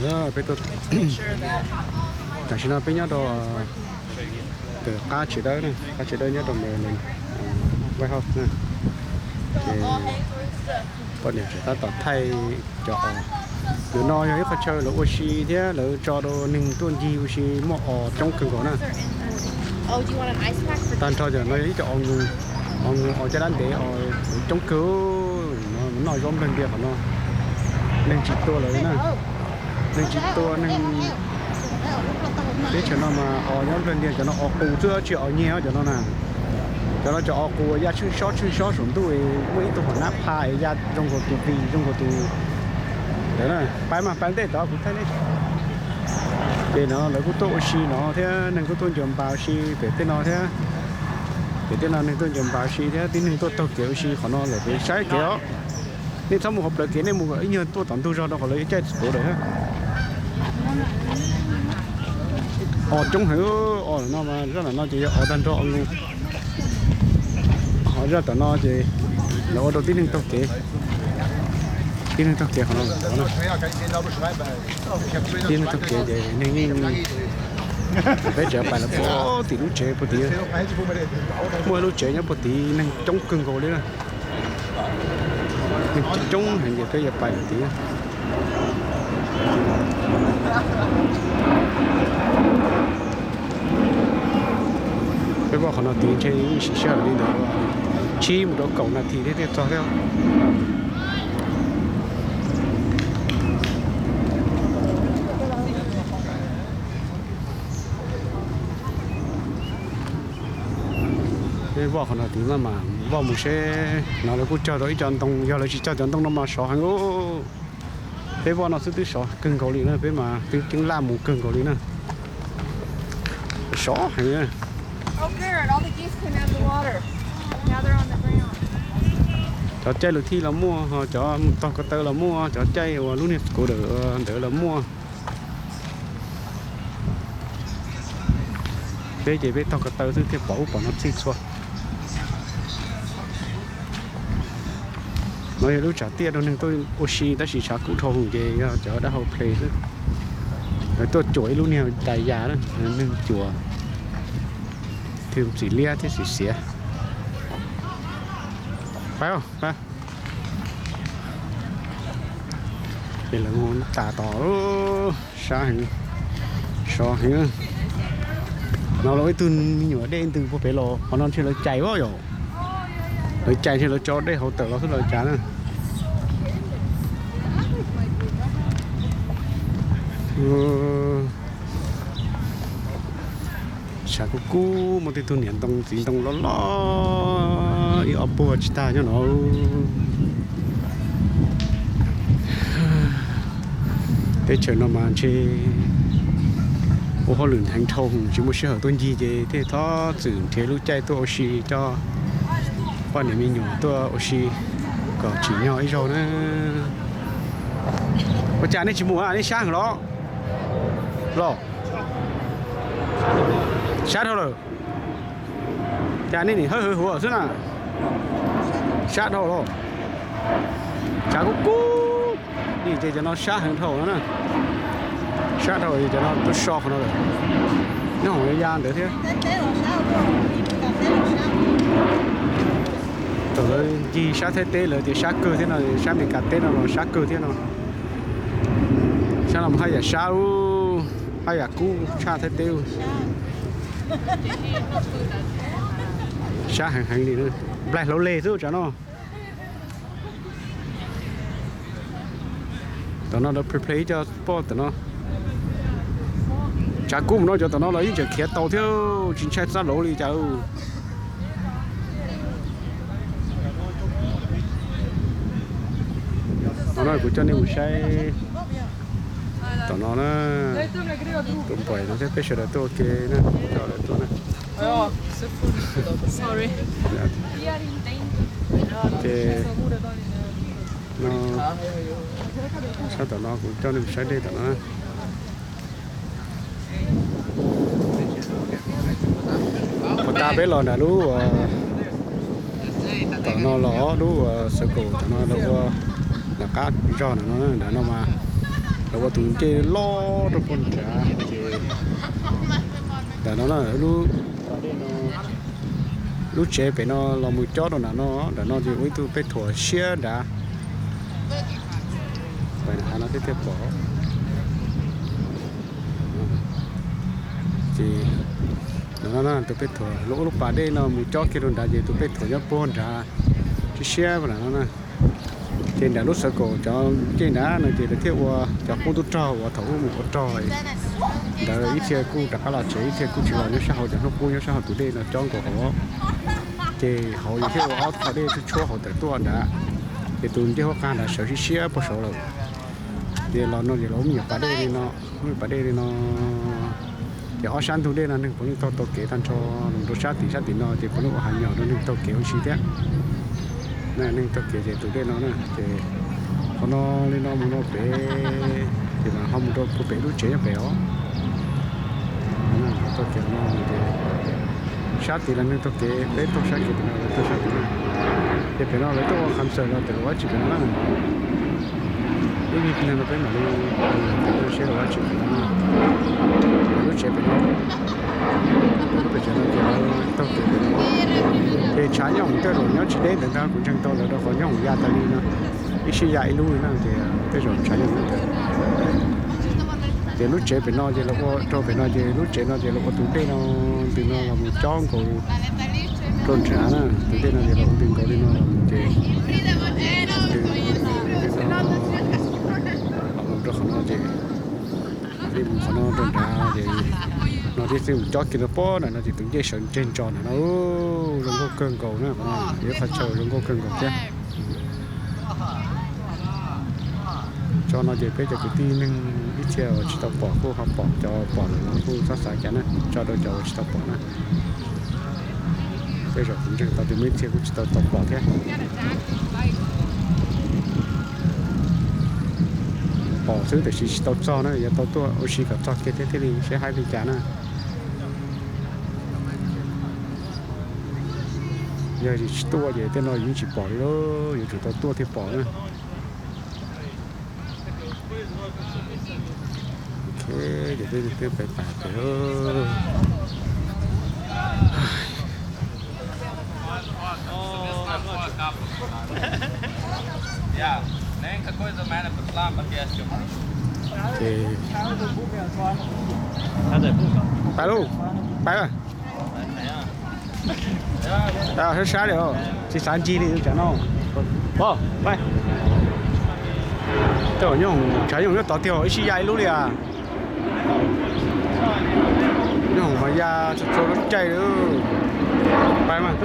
Peb tuaj, tam sim no peb nyob rau ntawm qab tsev dawb na, qab tsev dawb nyob rau ntawm White House na. Ces poj niam tseem tab tom thaij cov os. Ntawm no yog ib qhov chaw lawv ua si thiab lawv tso rau neeg tuaj ncig ua si, muaj os coob kawg nkaus na. Tag nrho cov no yog ib co os nus, os nus os caj dab ntev os coob kawg. Noj zaub nplawg ntias qhov no, neeg tsis tua lawm na. Neeg tsis tua, neeg teb chaws no mas os nyob nplawg ntias, cov no os qus xwb, tsis os nyiag cov no na. Cov no cov os qus ya tsheej sob tsheej sob saum ntuj, muaj ib tug hom nab pha es ya zoo nkaus tus plis, zoo nkaus tus ntawd na. Pab mas pab ntej tod kuv thaij nej. Ces no lawv kuj tuaj ua si no thiab, neeg kuj tuaj ncuav npas ua si pem tej no thiab. Pem tej no neeg tuaj ncuav npas ua si thiab, tib neeg tuaj taug kev ua si qhov no lawm pem saib kev os. Nej txhob mus qhov plawv kev, nej mus kom ib nyuag tuaj tom ntug zog rau qhov lawv yuav caij txi kuv lawm thiab. Os coob heev, os no mas zaj tom no ces yog os tag nrho os nus. Ho zaj tom no ces lawv ua rau tib neeg taug kev, tib neeg taug kev qhov no lawm tod na. Tib neeg taug kev ces neeg yeej, peb tseem pais lawv puag tim lub tsev puag tid, muaj lub tsev nyob puag tid, neeg coob kawg nkaus li na. Neeg coob heev ces peb yuav pais lawm tid. Peb pom qhov no tid ntshe yeej siv sij hawm li ntawd tsib mus rau kaum nas this thiab thiaj txog thiab. Peb voj qhov no tid mas mas voj mus seb no lawv kuj cog tau ib co ntoo, yog lawv tsis cog cov ntoo no mas sov heev. Peb voj no xwb twb sov kawg nkaus li na, peb mas twb ceeb laj mus kawg nkaus li na. Sov heev. Cov caij lus thij los muaj, cov mus taug ko taw los muaj, cov caij uas lub niag scooter ntawd los muaj. Peb ces peb taug ko taw xwb thiaj pom ub pom no txhij txhua. No yog lub tshav tiaj rau neeg tuaj ua si, tab sis tshav kub dhau ces yog cov dab hau play xwb. Lawv tuaj cuam ib lub niag dais yas na, neeg cuam thwm txim liab thiab txim xiav. Pab, pab. Ces lawv mus tas tos, sab heev, sov heev. No los ib tug me nyuam dej ntws puag pem los, qhov no ntshe lawv cais os yom. Lawv cais ntshe lawv tso dej hauv tawm los xwb los cas na. Tshav kub kub, muaj tej tug niam ntoo txiv ntoo loj loj ib ob puag tsis tag nyob no. Teb chaws no mas ntshe ua hauj lwm heev dhau, tsis muaj sij hawm tuaj ncig ces thiaj txhob txwm nrhiav lub caij tuaj ua si, coj poj niam me nyuam tuaj ua si kom tsim nyog ib zaug na. Ua cas nej tsis mus, nej sab heev los? Los sab dhau lawm. Cas nej nim hawb hawv huav xwb na. Sab dhau los. Tshav kub kub. Ces cov no sab heev dhau no na. Sab dhau ces cov no twb so qhov no lawm. Nyob hauv ya ntawd thiab. Thaum lawv ncig sab Thaib teb lawv tias sab kawg thiab no, sab Amelikas teb no los sab kawg thiab no. Sab no mas haj yam sab, haj yam kub tshaj Thaib teb. Sab heev heev li, nplaig hlauv leg xwb tsam no. Tom no lawv play play ib co sport tom no. Tshav kub mus no cov tom no los yeej tseem khiav tau thiab, tsis ntshai txaj lauv li cas. Tom no kuv coj nej mus saib tom no na, tus npais no thiab peb sawv daws tuaj ua ke na, coj lawv tuaj na. Ces no, sab tom no kuv coj nej mus saib dej tom no na. Puag ta peb los nram lub, tom no los lub circle tom no lawv ua nram qab zog no, nram no mas lawv Ua tus ncej loj rau puag nrad ces ntawm no na, lub, lub tsev pem no los mus cob rau nram no, nram no ces ua ib tug peb thuam siab nrad. Pais nram hav no thiaj pom. Ces nram no tus peb thuam, lub, ua lub pas dej no mus cob kiag rau nrad ces tus peb thuam nyob puag nrad, siab siab nram no na. Ces nram lub xav kaum cov ncej nrad no ces lawv thiaj ua cov qub tub rog uas thaum ub mus ua rog ntawd, ib txhia kuj rov qab los tsev, ib txhia kuj tsis los nyob sab hauv cov hnub qub nyob sab hauv tus dej no cob nkaus hauv. Ces hauv yus thiaj ua ob qho dej tshuab tshuab hauv tawm tuaj nrad, ces tus ncej huab qag nrad sawv siab siab puag saud lawm. Ces los no ces lawv ua me nyuam pas dej li no, me nyuam pas dej li no. Ces ob sab ntug dej no neeg puav leej taug taug kev tag nrho los rau sab tim, sab tim no ces puav leej ua hav nyom rau neeg taug kev ua si thiab. Neeg taug kev ces tus dej no na ces qhov no li no mus no pem ces ho mus rau puag pem lub tsev nyob pem os. Taug kev no ces sab tid los neeg taug kev, peb taug sab kev pem no, lawv taug sab tid na. Ces pem no lawv tuaj ua concert los tias los ua dab tsi pem no na. Ib me pliag no peb mam li mus saib los ua dab tsi pem no na. Lub tsev pem no, lub pem tsev no ces lawv taug kev pem no. Ces tshav nyooj tej zaum nyob tsis deb ntawd ntag, kuv ntseeg tau lawv rau qhov nyooj ya tas li no, ib sij ya ib lub li na ces tej zaum tshav nyooj ntawd. Ces lub tsev pem no ces lawv ua rau pem no ces lub tsev no ces lawv ua tus dej no, ntws no los mus cob nkaus rau nrad na, tus dej no ces lawv ua ntws nkaus li no los mus ces ntws ntws ntws ntws no los mus rau qhov no ces li mus qhov no rau nrad ces no tib txij mus cob kiag rau pob nram no ces tus ncej sawv ntseg ntsos nram no, zoo nkauj kawg nkaus na, qhov no yog ib qho chaw zoo nkauj kawg nkaus thiab. Tso no ces peb cov kwv tij neeg ib txhia uas tsis tau pom kuj ho pom, cov pom lawm los kuj txhob xav cas na, tso rau cov uas tsis tau pom na. Tej zaum kuv ntseeg tau tias muaj ib txhia kuj tsis tau tau pom thiab. Pom xwb tiam sis tsis tau txog na, yuav tau tuaj ua si kom txog kiag thiab thiaj li saib hais li cas na. Yog tsis tuaj ces tej no yeej tsis pom li lauj, yuav tsum tau tuaj thiaj pom na. Ok, ces peb pais pem pem. Ces pais lauj, pais. Sab sab li, tsis xav ncig li tsam no. Pais, tej zaum nyob, tshav nyooj nyob tod tiag, ib sij ya ib lub li as. Nyob mas ya txhua txhua lub caij li. Pais mas.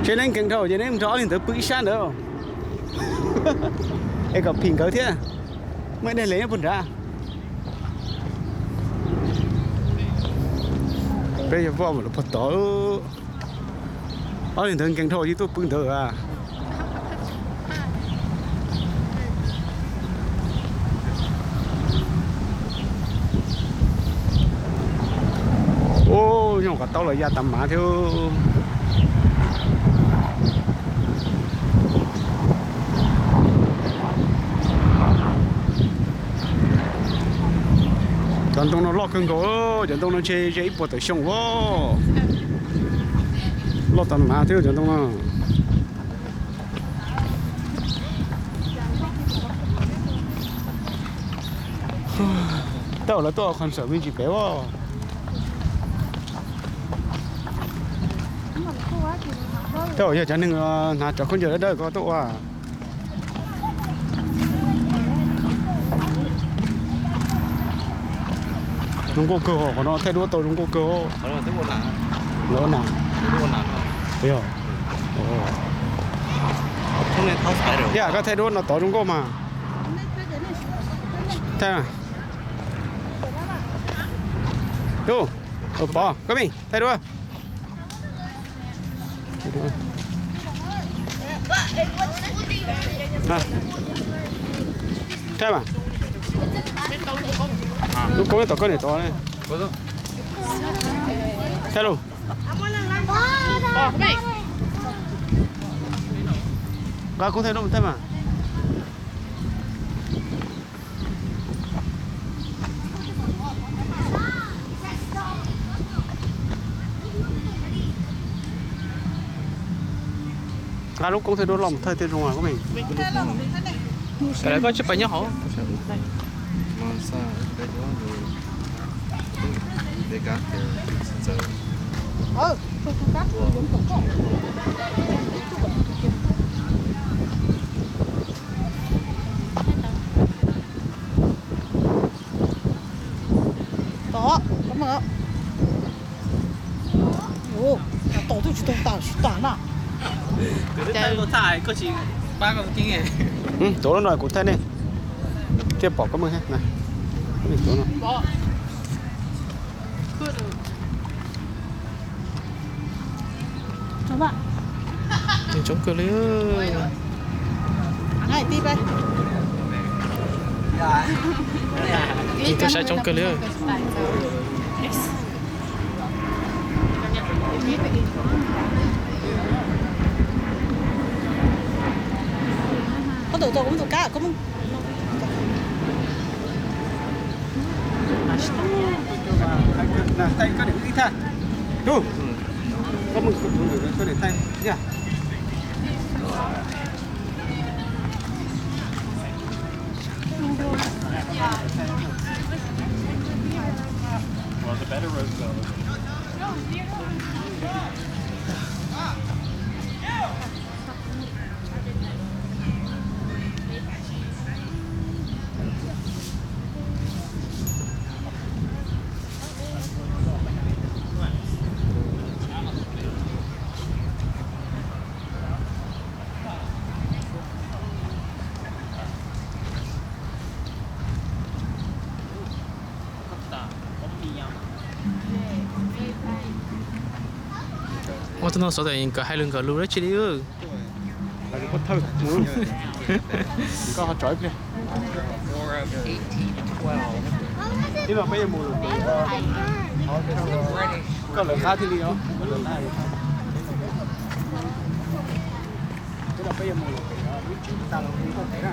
Tsev neeg nkees dhau ces neb nrog ob leeg ntawd pw ib sab ntawd es kom phim nkawd thiab. Muaj ib daim lev nyob puag nrad. Peb yog voj mam los puag tod. Ob leeg ntawd nkees dhau ces tuaj pw ntawd a. Ub, nyob qhov taub los ya tas mav thiab. Cov ntoo no loj kawg nkaus, cov ntoo no ntshe ze ib puas tawm xyoo as. Loj tas mav thiab cov ntoo no. Tej zaum lawv tuaj ua concert me ntsis pem as. Tej zaum yog cov neeg hnav cov khaub ncaws dawb dawb ko tuaj ua. Zoo nkauj kawg, qhov no thaij duab tau zoo nkauj kawg. Lawv ua nas. Thiab koj thaij duab no tod zoo nkauj mas. Thaij. Ub, pov, koj me thaij duab. Thaij mas. Lub koob tom koj niam tod. Thaij lauj. Nqa koob thaij dua mus thaij mas. Nqa lub koob thaij dua los mus thaij thiaj zoo. Koj tsis pais nyob hauv. Tod, koj maj. Ua, tau twb tsis tau tas tsis tas na. Tuav lub no kuv thaij nej thiaj pom koj maj. Tsoov kawg li. Tus saib tsoov kawg li. Koj tus tau kuv tus kab koj. Thaij koj niam wb ib thaj. Tub, koj mus kuv tus niam koj niam thaij thiab. Ua tus no xov toom nkawd hais lus nkawd lus dab tsi li. Koj ho tso ib pliag. Ib no peb yuav mus lawm, koj lawv qab thiaj li os. Ib no peb yuav mus lawm, lub tsev tas los kuv koj tev na.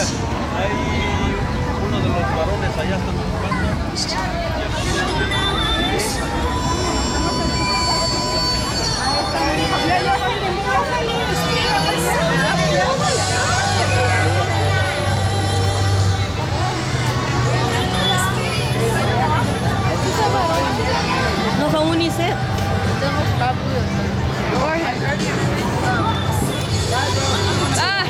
Hay uno de los varones allá está jugando. No son unicef. Ah.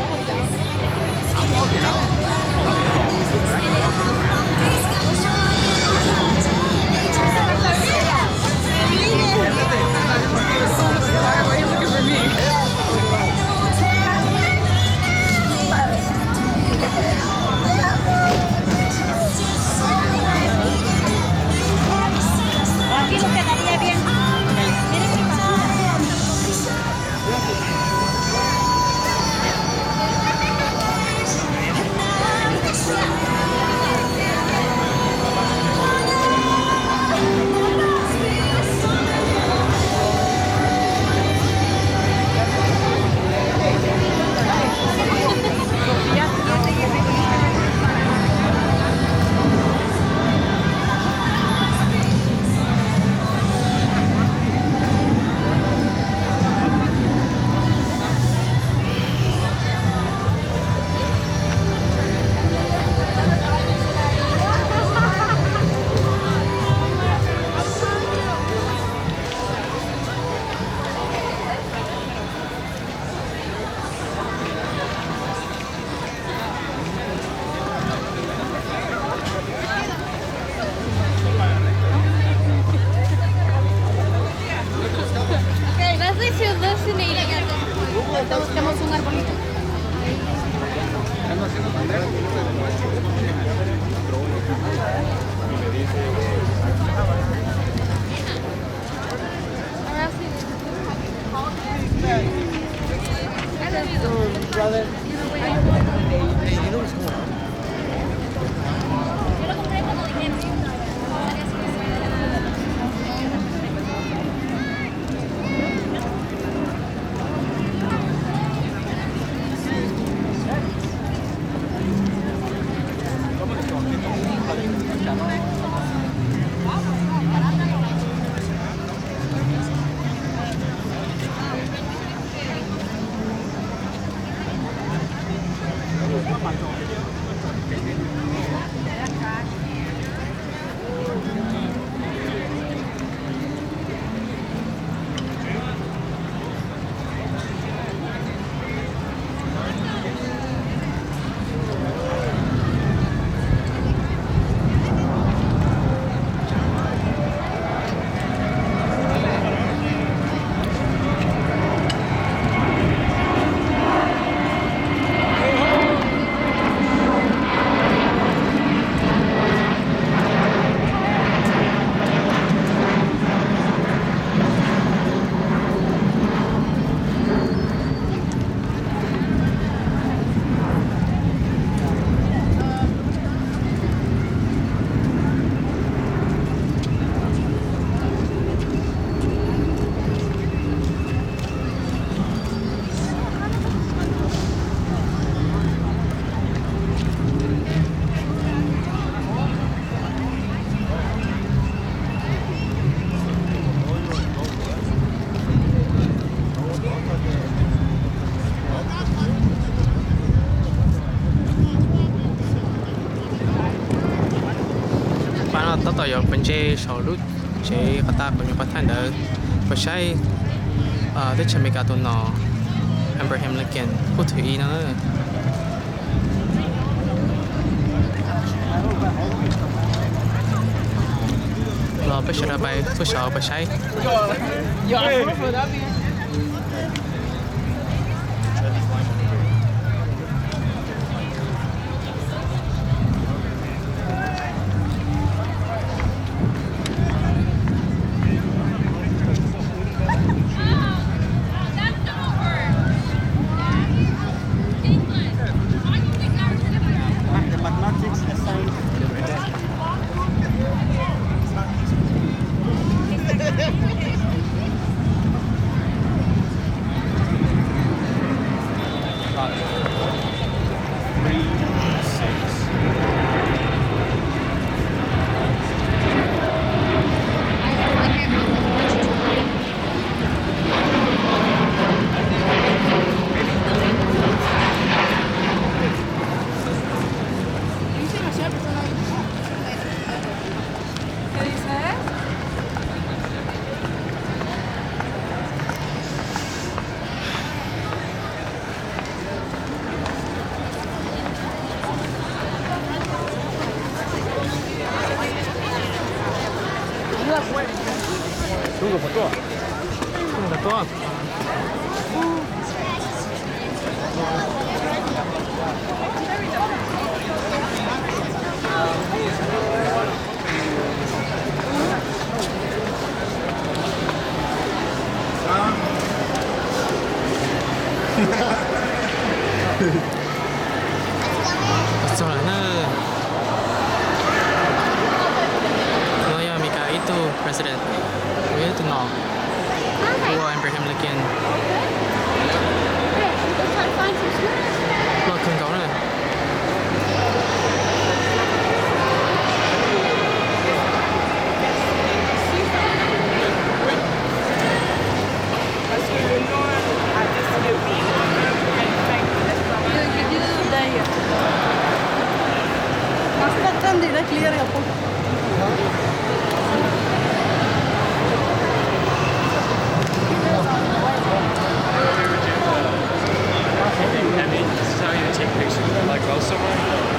Leslie, she's listening. Buscamos un arbolito. Pab no tab tom yuav pov ntse saum lub tsev qhov tag kuv nyuam qhuav thaij ntawd, pab saib teb chaws Amelikas tus nom Abraham Lincoln phub thib ib no. Los peb sawv daws pais phub saud pais saib. Tuaj. Txog lawm na. No yog Amelikas ib tug president, ib tug no, ua Abraham Lincoln. Loj kawg nkaus na. I mean, this is how you take pictures, like, go somewhere.